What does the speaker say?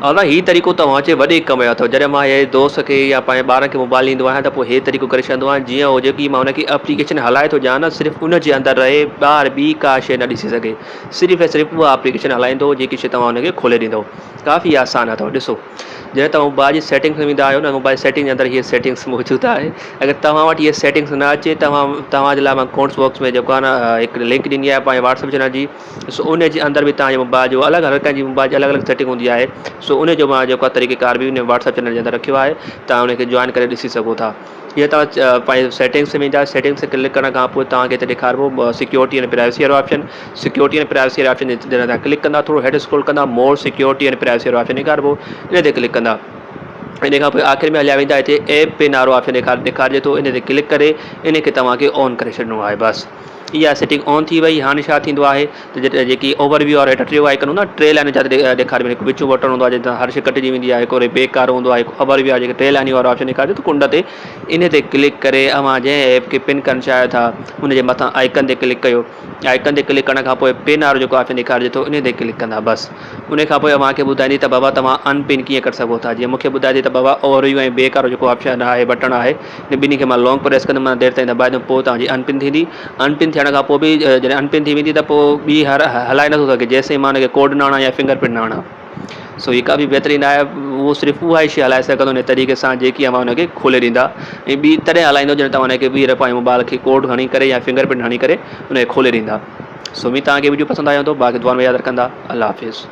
ادا هي طريقو توهان جي وڏي ڪم جو اٿو جڏهن مان هي دوست کي يا پنهنجي ٻارن کي موبائل ڏيندو آهيان ته پوء هي طريقو ڪري ڇڏندو آهيان جيئن هو جيڪي مان هن کي اپليڪيشن هلائي ٿو ڏيان نه صرف ان جي اندر رهي ٻاهر ٻي ڪا شيء نه ڏسي سگهي صرف ۽ صرف اها اپليڪيشن هلائيندو جيڪي شيء توهان هن کي کولي ڏيندو ڪافي آسان اٿو ڏسو جڏهن توهان موبائل جي سيٽنگس ۾ ويندا آهيو نه موبائل سيٽنگ جي اندر هي سيٽنگس موجود آهي اگر توهان وٽ هي سيٽنگس نه اچي توهان توهان جي لاء مان ڪونٽس باڪس ۾ جيڪو آهي نه هڪ لنڪ ڏني آهي پنهنجي واٽس اپ چينل جي سو ان جي اندر به توهان جي موبائل جو الڳ هر ڪنهن جي موبائل جي الڳ الڳ سيٽنگ هوندي آهي سو ان جو مان جيڪو آهي طريقي ڪار به ان واٽس اپ چينل جي اندر رکيو آهي توهان ان کي جوائن ڪري ڏسي سگهو ٿا جيئن توهان پنهنجي سيٽنگس ۾ ويندا سيٽنگس تي ڪلڪ ڪرڻ کان پوء توهان کي هتي ڏيکاربو سيڪيورٽي اينڊ پرائيويسي وارو آپشن سيڪيورٽي اينڊ پرائيويسي واري آپشن تي جڏهن توهان ڪلڪ ڪندا ٿورو هيٺ اسڪرول ڪندا مور سيڪيورٽي اينڊ پرائيويسي وارو آپشن ڏيکاربو ان تي ڪلڪ ڪندا ان کان پوء آخر ۾ هليا ويندا هتي ايپ پن وارو آپشن ڏيکارجي ٿو ان تي ڪلڪ ڪري ان کي توهان کي آن ڪري ڇڏڻو آهي بس اها سيٽنگ آن ٿي وئي هاڻي ڇا ٿيندو آهي ته جيڪي اوور ويو وارو هيٺ ٽيون آئيڪن هوندو آهي ٽي لائنون جاتي ڏيکاري وڃي هڪ وچون بٽڻ هوندو آهي جنهن سان هر شي ڪٽجي ويندي آهي هڪ وري بيڪ وارو هوندو آهي هڪ اوور ويو آهي جيڪي ٽي لائنون وارو آپشن ڏيکاري ٿو ڪنڊ تي ان تي ڪلڪ ڪري اوهان جنهن ايپ کي پن ڪرڻ چاهيو ٿا ان جي مٿان آئيڪن تي ڪلڪ ڪيو آئيڪن تي ڪلڪ ڪرڻ کان پوء پن وارو جيڪو آپشن ڏيکارجي ٿو ان تي ڪلڪ ڪندا بس ان کان پوء اوهان کي ٻڌائيندي ته بابا توهان ان پن ڪيئن ڪري سگهو ٿا جيئن مون کي ٻڌائي ٿي ته بابا اوور ويو ۽ بيڪ وارو جيڪو آپشن آهي بٽڻ آهي ان ٻنهي کي مان لانگ پريس ڪندم معنيٰ دير تائين دٻائيندم پوء توهان جي ان پن ٿيندي ان پن ٿيڻ کان پوء به جڏهن ان پن ٿي ويندي ته پوء ٻي هر هلائي نٿو سگهي جيسين مان ان کي ڪوڊ نه آڻان يا فنگر پرنٽ نه آڻان سو هي ڪافي بهترين آهي اهو صرف اها ئي شي هلائي سگهندو ان طريقي سان جيڪي اوهان ان کي کولي ڏيندا ۽ ٻي تڏهن هلائيندو جڏهن توهان ان کي ٻيهر پنهنجي موبائل کي ڪوڊ هڻي ڪري يا فنگر پرنٽ هڻي ڪري ان کي کولي ڏيندا سو اميد توهان کي وڊيو پسند آيو هوندو باقي دعائن ۾ ياد رکندا الله حافظ.